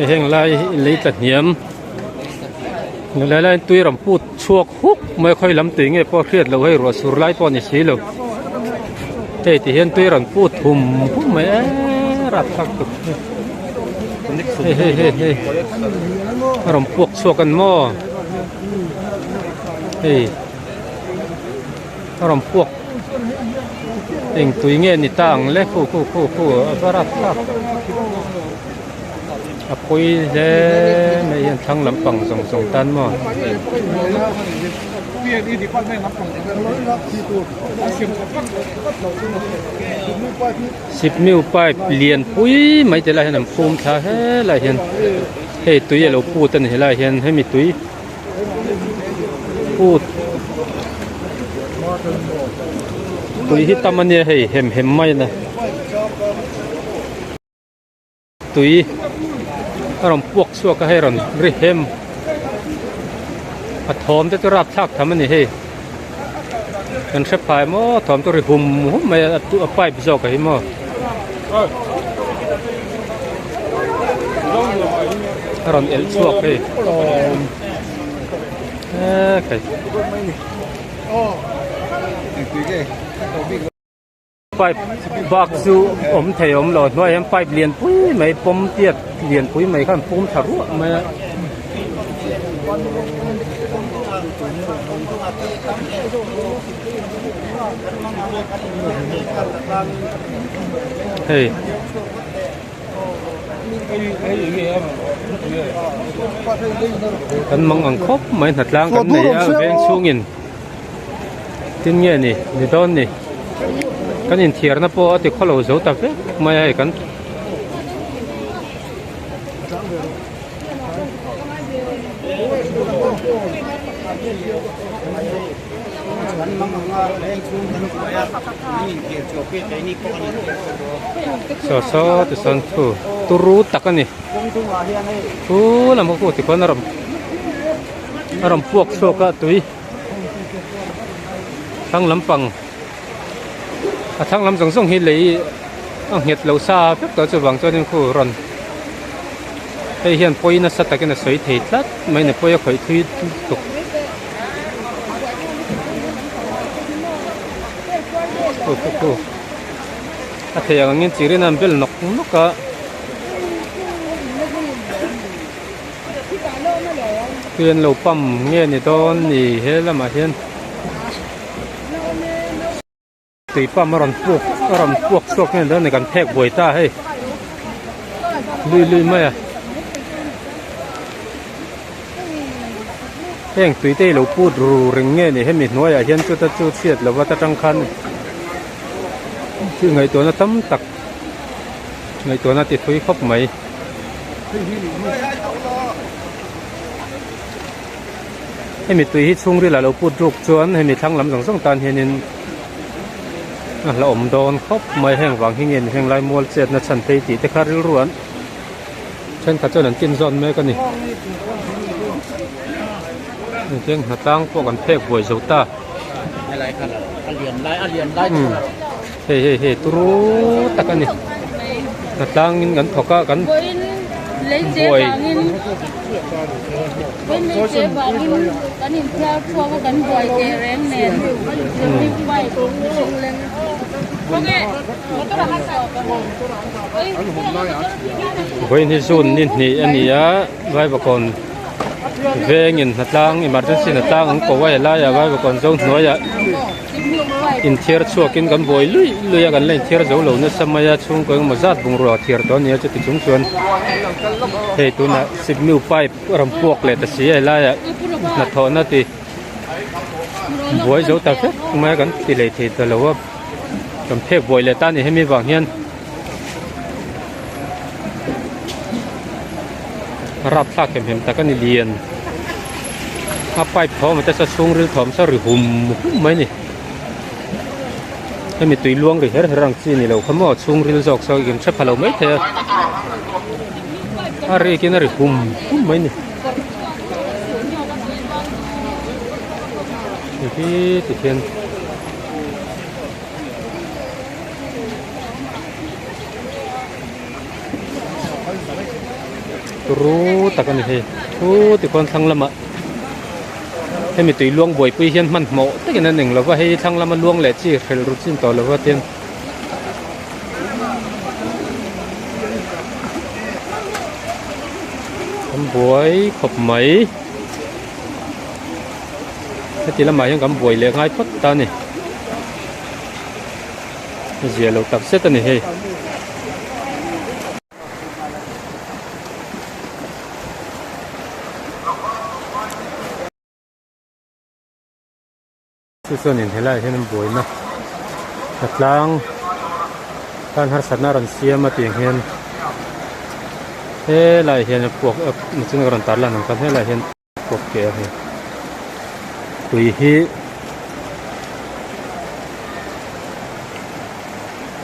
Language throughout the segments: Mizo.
Heng lai lei tla hniam helai lai tui rawn put chhuak huk mai khawi lam tui nge pawh hriat loh hei ruah sur lai pawh a ni si lo hei ti hian tui rawn put hum hum mai eee rapthlak tuk hei hei hei hei a rawn puak chhuak an maw hei a rawn puak eng tui nge ni ta ang le khu khu khu khu a va rapthlak a pawi hle mai hian thlang lampang zawng zawng tan maw. Sipmiu pipe lian pui mai te lai hian an phum thla helai hian hei tui a lo put a ni helai hian hemi tui put tui hi tam a nia hei hem hem mai a ni. Tui a rawn puak chhuak a hei rawn ri hem a thawm te chu rapthlak tham a ni hei kan hre phai maw thawm chu ri hum hum mai a a pipe zawk a hi maw a rawn elh chhuak hei e khai. Pipe bak chu awm thei a awm lo hnuaiah hian pipe lian pui mai pawm tiat lian pui mai khan pum thla ruah mai a. Hei. Kan mang ang khawp mai hnatlang kan nei a veng chhungin. Tin nge ni ni dawn ni kan inthiarna pawh a ti khawlo zo ta vek mai a hei kan saw saw ti sawn thu turu tak a ni thu lam kha khu tikhuan a rawn a rawn puak chhuak a tui. Thlang lampang a thlang lam zawng zawng hi lei a nghet lo sa vek tawh chuvang chuanin khu rawn hei hian pawi nasa takin a sawi thei tlat mai a ni pawi a khawih thui tuk. Khu khu khu a thei ang angin chirin a an bel nawk nawk a. Tui an lo pump nge ni dawn ni he lamah hian tui pump a rawn puk a rawn puak chhuak nge ni dawn ni kan phek buai ta hei lui lui mai a. Heng tui te hi lo put ru reng nge ni hemi hnuaiah hian chuta chu chhiat lova ta tang khan thil ngaihtuahna tam tak ngaihtuahna ti thui khawp mai. Hemi tui hi chhungril ah lo put ruk chuan hemi thlang lam zawng zawng tan hianin a hlauhawm dawn khawp mai heng vang hi nge ni heng lai mual chetna chhan phei tih te kha rilru an Thenkhat chuan an tin zawn mek a ni. Engtiang hnatlang pawh kan phek buai zo ta. Hei hei hei turu tak a ni. Hnatlang in kan thawk a kan buai. Vawiin hi zun ni hnih a ni a Vaivakawn vengin hnatlang emergency hnatlang an ko a helaiah Vaivakawn zo hnuaiah inthiar chhuakin kan buai luih luih a kan la inthiar zo lo nasa mai a chhungkaw engemaw zat bungrua a thiar tawh a ni a chuti chung chuan hei tunah sipmiu pipe a rawn puak leh ta si a helaiah hnathawhna ti buai zo ta vek mai a kan ti leh thei ta lo a kan phek buai leh ta a ni hemi vang hian rapthlak hem hem tak a ni lian a pipe thawm te saw chhungril thawm saw ri hum hum mai a ni hemi tui luang ri her her ang chi ni lo kha maw chhungril zawk saw in hre pha lo mai thei a a rik in a ri hum hum mai a ni. Hei hi ti hian turu tak a ni hei thu ti khawn thlang lamah hemi tui luang buaipui hian hmanhmawh takin an eng lova hei thlang lama luang leh chi hrelh ru chin tawh lova tian. Kan buai khawp mai heti lamah hian kan buai leh ngai phawt ta a ni zia lo tak zet a ni hei. Chu chuanin helaiah hian an buaina hnatlang tan harsatna a rawn siam a tih hian helaiah hian a puak nichin ka rawn tar lan ang khan helaiah hian puak keh a hei tui hi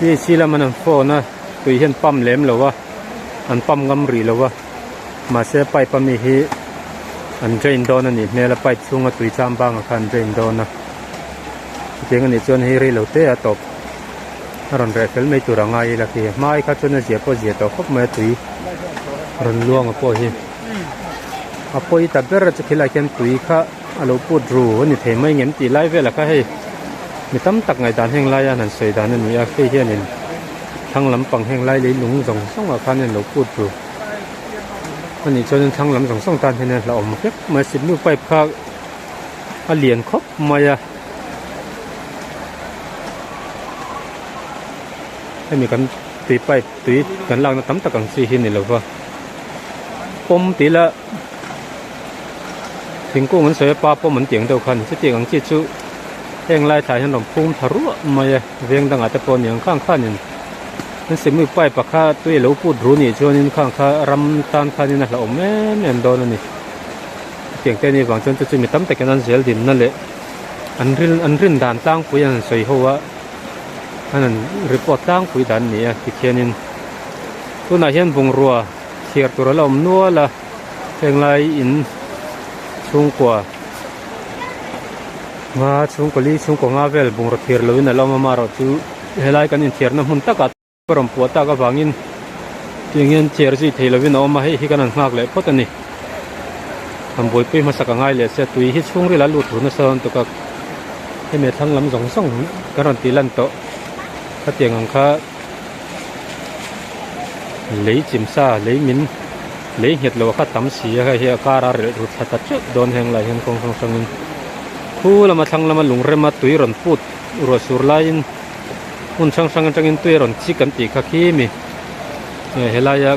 mi chi lam an han phone a tui hian pump lem lo a an pump ngam rih lo a. Mahse pipe ami hi an drain dawn a nih hmel a pipe chhunga tui cham bangah khan an drain dawn a chutiang a nih chuan hei rei lo te a tawp a rawn reh fel mai tur a ngai ila khi hmai kha chuan a zia pawh a zia tawh khawp mai a tui rawn luang a pawh hi a pawi ta ber a chu khilai khian tui kha a lo put ru a ni thei mai ngem tih lai velah kha hei mi tam tak ngaihdan heng laia an han sawi dan a ni a hei hianin thlang lampang heng lai leilung zawng zawng ah khan a lo put ru. A nih chuanin thlang lam zawng zawng tan hian a hlauhawm vek mai a sipnu pipe kha a lian khawp mai a hemi kan tui pipe tui kan lakna tam tak ang chi hi ni lova pawm tih ila thingkung an sawi a pa pawm an tih ang deuh khan chutiang ang chi chu heng lai thla hian rawn phum tha ruah mai a veng dangah te pawh a ni ang khang khanin. An semi pipe ah kha tui a lo put ru nih chuanin khang kha ram tan khanin a hlauhawm em em dawn a ni. Hetiang te anih vang chuan chu chu mi tam takin an zel dinna leh an ril an rin dan tlangpui an han sawi ho a an han report tlangpui dan a ni a tikhianin tunah hian bungrua chhiar tur a la awm nual a henglai in chhungkua nga chhungkaw li chhungkaw nga vel bungraw thir loin a la awm a amaherawhchu. Helai kan inthiarna hmun takah ka rawn puah tak avangin tiang hian chair zui thei lovin a awm a, hei hi kan han nghak leh phawt a ni. Han buaipui hmasak a ngai leh sia, tui hi chhungril a lut tur nasa dawn tuk a, hemi a thlang lam zawng zawng kan rawn tih lan tawh khatiang ang kha lei chim sa lei min. Lei nghet lo kha tam si a hei hi a car a relh ru thla ta teuh dawn heng lai hian kawng hrang hrangin khu lama thlang lama lung rema tui rawn put ruah sur laiin hmun hrang hrang atangin tui a rawn chik an tih kha khi mi helaia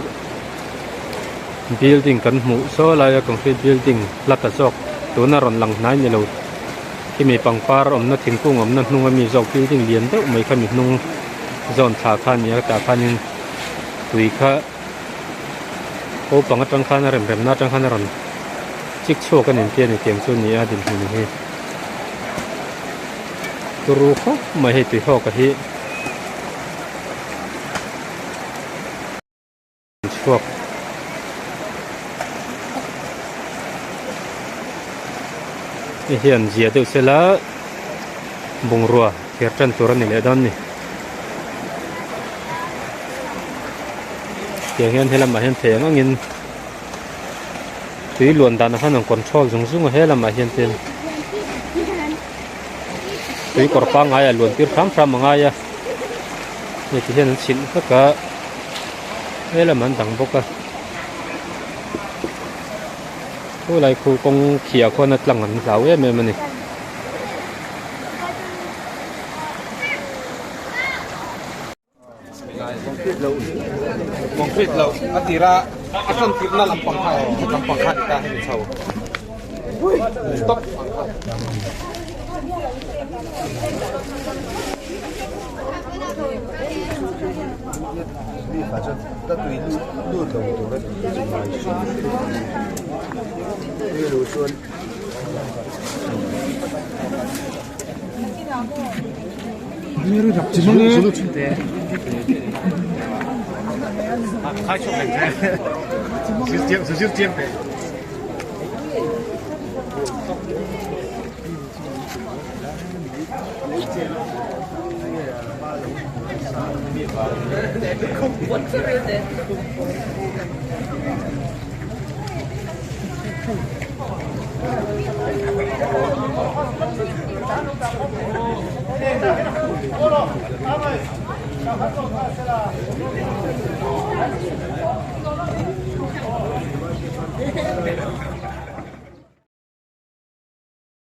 building kan hmuh saw laia concrete building hla ta zawk tuna rawn lang hnai ni lo khimi pangpar awmna thingkung awmna hnung ami zawk building lian deuh mai kha mi hnung zawn thla kha a ni a tah khanin tui kha. Naupang atang khan a rem remna atang khan a rawn chik chhuak a ni ang tih a ni tiang chu a ni a dinhmun hi turu khawp mai hei tuihawk a hi chhuak. Hei hian zia deuh sela bungrua thir tan tur a ni leh dawn a ni. Tiang hian helamah hian thei ang angin tui luan danah khan an control zung zung a helamah hian te tui kawr pangngai a luan tir hram hram a ngai a hei ti hian an chhilh vek a helamah an dang bawk a khulai khu kawng khiah khuan a tlang an hlau em em a ni. Concrete lo a tira a tan tirna lampang kha lampang kha ni ta hemi chho stop ang kha.